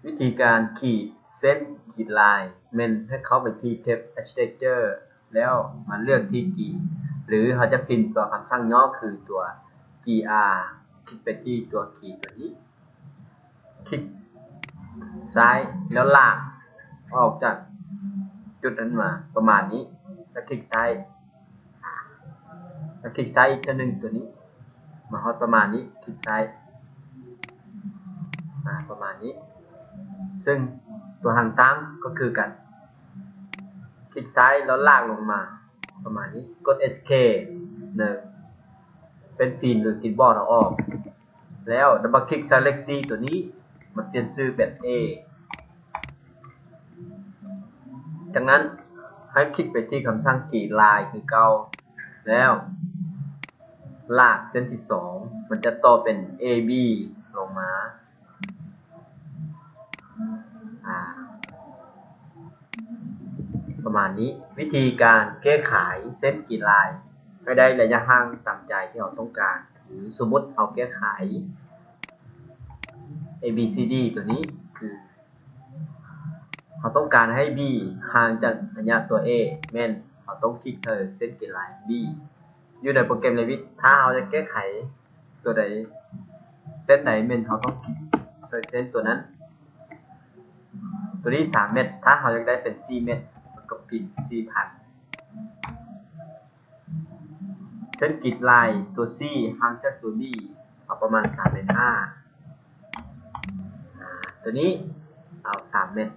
ວິທີການຂີດເສັ້ນຂີດລາຍ ແມ່ນໃຫ້ເຂົ້າໄປທີ່ Text Architecture ແລ້ວມາເລືອກທີ່ G ຫຼືເຮົາຈະພິມຕົວຄຳສັ່ງຫຍໍ້ຄືຕົວ G R ຄລິກໄປທີ່ຕົວ G ຕົວນີ້ ຄລິກຊ້າຍແລ້ວລາກອອກຈາກຈຸດນັ້ນມາປະມານນີ້ ແລ້ວຄລິກຊ້າຍ ແລ້ວຄລິກຊ້າຍອີກເທື່ອໜຶ່ງຕົວນີ້ ມາຮອດປະມານນີ້ ຄລິກຊ້າຍ ອາ ປະມານນີ້ ເຊິ່ງຕົວຫາງຕ່າງກໍຄືກັນ ຄລິກຊ້າຍແລ້ວລາກລົງມາປະມານນີ້ ກົດ Escape ເນີ ເປັນພີນ ຫຼື keyboard ເອົາອອກ ແລ້ວ double click ໃສ່ເລກສີ່ຕົວນີ້ ມາປ່ຽນຊື່ເປັນ A ຈາກນັ້ນໃຫ້ຄລິກໄປທີ່ຄຳສັ່ງ G Line ຄືເກົ່າ ແລ້ວລາກເສັ້ນທີສອງ ມັນຈະຕໍ່ເປັນ A B ລົງມາ ອາ ປະມານນີ້. ວິທີການແກ້ໄຂເສັ້ນ G Line ໃຫ້ໄດ້ໄລຍະຫ່າງຕາມໃຈທີ່ເຮົາຕ້ອງການ ຄືສົມມຸດເຮົາແກ້ໄຂ A B C D ຕົວນີ້ ຄືເຮົາຕ້ອງການໃຫ້ B ຫ່າງຈາກໄລຍະຕົວ A ແມ່ນເຮົາຕ້ອງຄລິກໃສ່ເສັ້ນ G Line B ຢູ່ໃນໂປຣແກຣມ Revit ຖ້າເຮົາຈະແກ້ໄຂຕົວໃດ ເສັ້ນໃດ ແມ່ນເຮົາຕ້ອງຄລິກໃສ່ເສັ້ນຕົວນັ້ນ. ຕົວນີ້ສາມແມັດ ຖ້າເຮົາຢາກໄດ້ເປັນສີ່ແມັດ ມັນກໍປິ່ນສີ່ພັນ. ເສັ້ນ G Line ຕົວ C ຫ່າງຈາກຕົວ B ເອົາປະມານສາມແມັດຫ້າ ອາ ຕົວນີ້ເອົາສາມແມັດ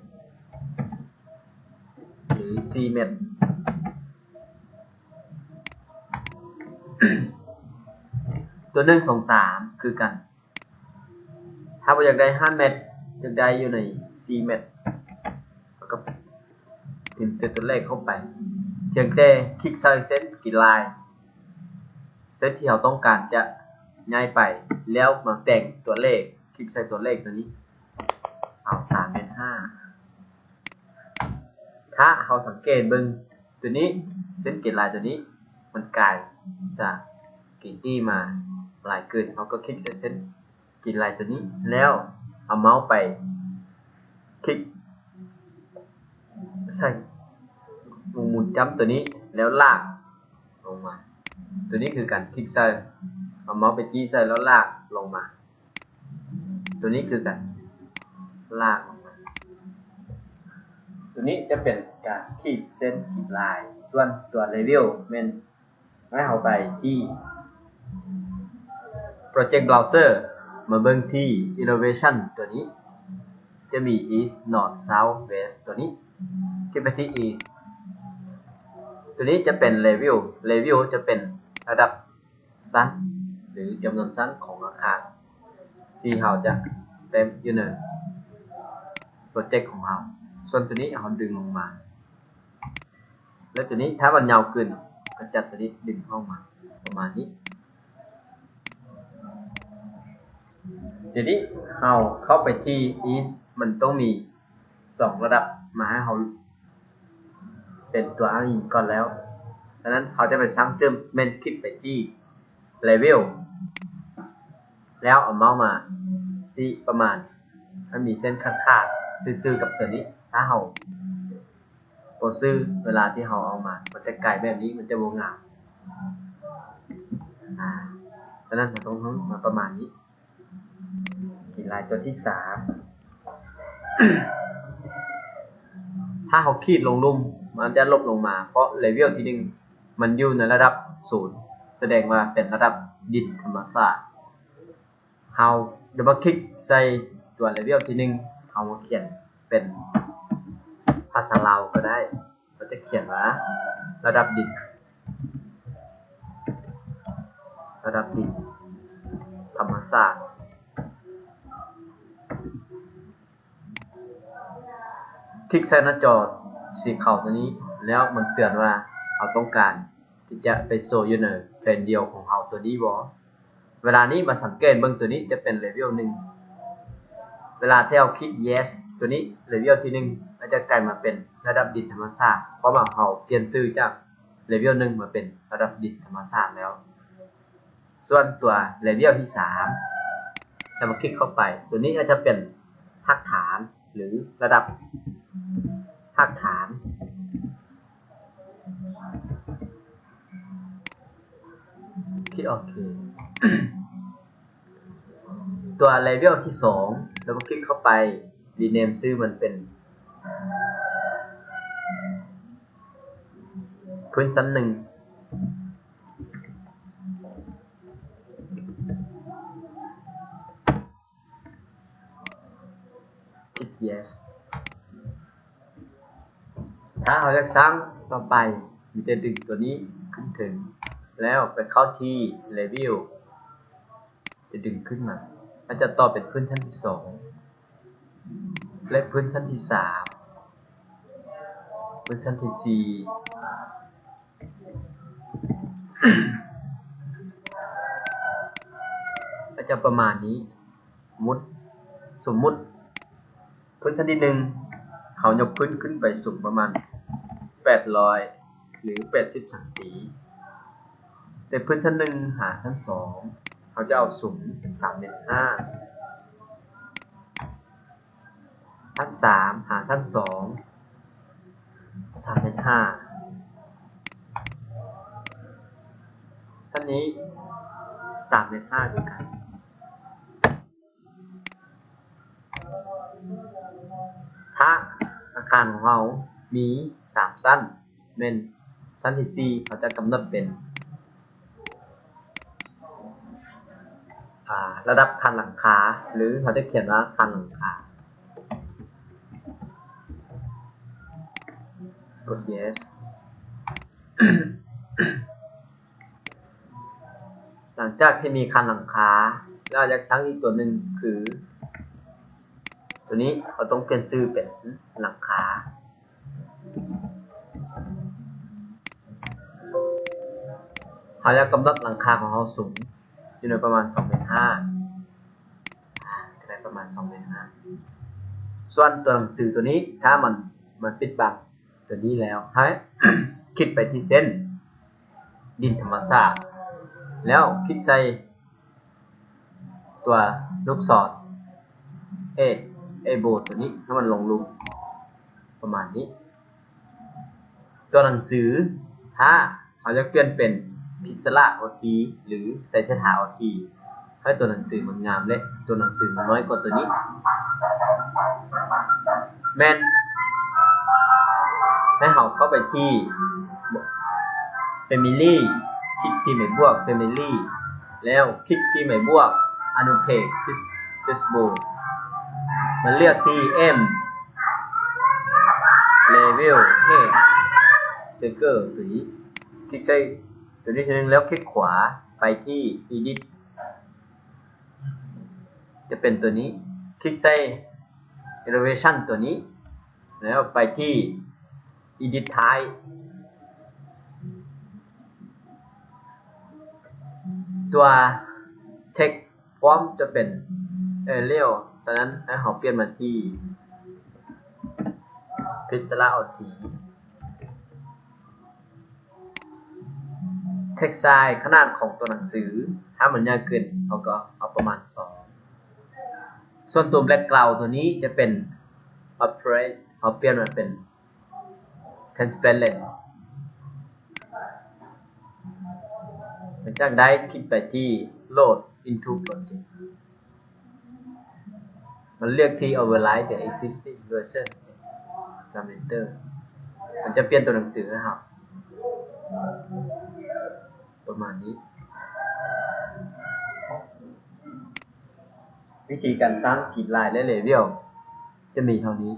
ຫຼື ສີ່ແມັດ. ຕົວໜຶ່ງ ສອງ ສາມ ຄືກັນ ຖ້າບໍ່ຢາກໄດ້ຫ້າແມັດ ຢາກໄດ້ຢູ່ໃນສີ່ແມັດ ເຮົາກໍພິມແຕ່ຕົວເລກເຂົ້າໄປ ພຽງແຕ່ຄລິກໃສ່ເສັ້ນ G Line ເສັ້ນທີ່ເຮົາຕ້ອງການຈະຍ້າຍໄປ ແລ້ວມາແຕ່ງຕົວເລກ ຄລິກໃສ່ຕົວເລກຕົວນີ້ ເອົາສາມແມັດຫ້າ. ຖ້າເຮົາສັງເກດເບິ່ງຕົວນີ້ ເສັ້ນ G Line ຕົວນີ້ ມັນກາຍຈາກ G D ມາຫຼາຍເກີນ ເຮົາກໍຄລິກໃສ່ເສັ້ນ G Line ຕົວນີ້ ແລ້ວເອົາເມົາສ໌ໄປຄລິກໃສ່ວົງໝູນຈ້ຳຕົວນີ້ ແລ້ວລາກລົງມາ. ຕົວນີ້ຄືກັນ ຄລິກໃສ່ ເອົາເມົາສ໌ໄປຈີ້ໃສ່ ແລ້ວລາກລົງມາ. ຕົວນີ້ຄືກັນ ລາກລົງມາ. ຕົວນີ້ຈະເປັນການຂີດເສັ້ນຂີດລາຍ. ສ່ວນຕົວ Level ແມ່ນໃຫ້ເຮົາໄປທີ່ Project Browser ມາເບິ່ງທີ່ Elevation ຕົວນີ້ ຈະມີ East North South West ຕົວນີ້ ຄລິກໄປທີ່ East. ຕົວນີ້ຈະເປັນ Level Level ຈະເປັນລະດັບ ຊັ້ນ ຫຼື ຈຳນວນຊັ້ນຂອງອາຄານທີ່ເຮົາຈະແຕ້ມຢູ່ໃນໂປຣເຈັກຂອງເຮົາ. ສ່ວນຕົວນີ້ເຮົາດຶງລົງມາ ແລະ ຕົວນີ້ຖ້າມັນຍາວເກີນ ກໍຈັດຕົວນີ້ດຶງເຂົ້າມາປະມານນີ້. ດຽວນີ້ເຮົາເຂົ້າໄປທີ່ East ມັນຕ້ອງມີສອງລະດັບມາໃຫ້ເຮົາ ເປັນຕົວອ້າງອີງກ່ອນແລ້ວ. ສະນັ້ນເຮົາຈະໄປສ້າງຕື່ມ ແມ່ນຄລິກໄປທີ່ Level ແລ້ວເອົາເມົາສ໌ມາທີ່ປະມານ ໃຫ້ມີເສັ້ນຂາດໆຊື່ໆກັບຕົວນີ້. ຖ້າເຮົາບໍ່ຊື່ ເວລາທີ່ເຮົາເອົາມາ ມັນຈະກາຍແບບນີ້ ມັນຈະບໍ່ງາມ. ອາ ສະນັ້ນເຮົາຕ້ອງມາປະມານນີ້. ຂີດລາຍຕົວທີສາມ ຖ້າເຮົາຂີດລົງລຸ່ມ ມັນຈະຫຼົບລົງມາ ເພາະ Level ທີໜຶ່ງ ມັນຢູ່ໃນລະດັບສູນ ສະແດງວ່າເປັນລະດັບດິນທຳມະຊາດ. ເຮົາ Double Click ໃສ່ຕົວ Level ທີໜຶ່ງ ເຮົາມາຂຽນເປັນພາສາລາວກໍໄດ້. ເຮົາຈະຂຽນວ່າລະດັບດິນ ລະດັບດິນທຳມະຊາດ. ຄລິກໃສ່ໜ້າຈໍສີຂາວຕົວນີ້ ແລ້ວມັນເຕືອນວ່າເຮົາຕ້ອງການທີ່ຈະໄປໂຊຢູ່ໃນ Pane View ຂອງເຮົາຕົວນີ້ບໍ່. ເວລານີ້ມາສັງເກດເບິ່ງ ຕົວນີ້ຈະເປັນ Level ໜຶ່ງ. ເວລາທີ່ເຮົາຄລິກ Yes ຕົວນີ້ Level ທີໜຶ່ງ ມັນຈະກາຍມາເປັນລະດັບດິນທຳມະຊາດ ເພາະວ່າເຮົາປ່ຽນຊື່ຈາກ Level ໜຶ່ງ ມາເປັນລະດັບດິນທຳມະຊາດແລ້ວ. ສ່ວນຕົວ Level ທີສາມ ຈະມາຄລິກເຂົ້າໄປ ຕົວນີ້ອາດຈະເປັນຮາກຖານ ຫຼືລະດັບຮາກຖານ. ຄລິກໂອເຄ. ຕົວເລເວວທີສອງ ແລ້ວກໍຄລິກເຂົ້າໄປ ຣີເນມຊື່ມັນເປັນພື້ນຊັ້ນໜຶ່ງ. ຄລິກເຢສ. ຖ້າເຮົາຢາກສ້າງຕໍ່ໄປ ມີແຕ່ດຶງຕົວນີ້ຂຶ້ນເທິງ ແລ້ວໄປເຂົ້າທີ່ເລເວວ ຈະດຶງຂຶ້ນມາ ແລ້ວຈະຕໍ່ເປັນພື້ນຊັ້ນທີສອງ ແລະ ພື້ນຊັ້ນທີສາມ ພື້ນຊັ້ນທີສີ່ ກໍຈະປະມານນີ້. ສົມມຸດ ສົມມຸດພື້ນຊັ້ນທີໜຶ່ງ ເຮົາຍົກພື້ນຂຶ້ນໄປສູງປະມານແປດຮ້ອຍ ຫຼື ແປດສິບຊັງຕີ ແຕ່ພື້ນຊັ້ນໜຶ່ງຫາຊັ້ນສອງ ເຮົາຈະເອົາສູງສາມເມັດຫ້າ. ຊັ້ນສາມຫາຊັ້ນສອງ ສາມເມັດຫ້າ. ຊັ້ນນີ້ສາມເມັດຫ້າຄືກັນ. ຖ້າອາຄານຂອງເຮົາມີສາມຊັ້ນ ແມ່ນຊັ້ນທີສີ່ ເຮົາຈະກຳນົດເປັນ ອ່າ ລະດັບຄານຫຼັງຄາ ຫຼື ເຮົາຈະຂຽນວ່າຄານຫຼັງຄາ. ກົດເຢສ. ຫຼັງຈາກທີ່ມີຄານຫຼັງຄາແລ້ວ ຢາກສ້າງອີກຕົວໜຶ່ງ ຄືຕົວນີ້ ເຮົາຕ້ອງປ່ຽນຊື່ເປັນຫຼັງຄາ. ເຮົາຢາກກຳນົດຫຼັງຄາຂອງເຮົາສູງຢູ່ໃນປະມານສອງເມັດຫ້າ ກໍໄດ້ປະມານສອງເມັດຫ້າ. ສ່ວນຕົວໜັງສືຕົວນີ້ ຖ້າມັນ ມັນປິດບັງຕົວນີ້ແລ້ວ ໃຫ້ຄລິກໄປທີ່ເສັ້ນດິນທຳມະຊາດ ແລ້ວຄລິກໃສ່ ຕົວລູກສອນ ເອ ເອໂບ ຕົວນີ້ໃຫ້ມັນລົງລຸ່ມປະມານນີ້. ຕົວໜັງສື ຖ້າເຮົາຢາກປ່ຽນເປັນພິດສະຫຼາ ໂອທີ ຫຼື ໄຊເສດຖາ ໂອທີ ໃຫ້ຕົວໜັງສືມັນງາມ ແລະ ຕົວໜັງສືມັນນ້ອຍກວ່າຕົວນີ້ ແມ່ນໃຫ້ເຮົາເຂົ້າໄປທີ່ Family ຄລິກທີ່ໝາຍບວກ Family ແລ້ວຄລິກທີ່ໝາຍບວກ ອະນຸເທກ Search Box ມາເລືອກທີ່ M Level Head Circle ຕົວນີ້ ຄລິກໃສ່ຕົວນີ້ເທື່ອໜຶ່ງ ແລ້ວຄລິກຂວາໄປທີ່ Edit ຈະເປັນຕົວນີ້ ຄລິກໃສ່ Elevation ຕົວນີ້ ແລ້ວໄປທີ່ Edit Type ຕົວ Text Font ຈະເປັນ Arial ສະນັ້ນໃຫ້ເຮົາປ່ຽນມາທີ່ ພິດສະຫຼາ ໂອທີ. Text Size ຂະໜາດຂອງຕົວໜັງສື ຖ້າມັນໃຫຍ່ເກີນ ເຮົາກໍເອົາປະມານສອງ. ສ່ວນຕົວ Background ຕົວນີ້ຈະເປັນ Opaque ເຮົາປ່ຽນມາເປັນ Transparent. ຫຼັງຈາກນັ້ນຄລິກໄປທີ່ Load into Project ມັນເລືອກທີ່ Override the existing version parameter ມັນຈະປ່ຽນຕົວໜັງສືໃຫ້ເຮົາ ປະມານນີ້. ວິທີການສ້າງ Grid Line ແລະ Level ຈະມີເທົ່ານີ້.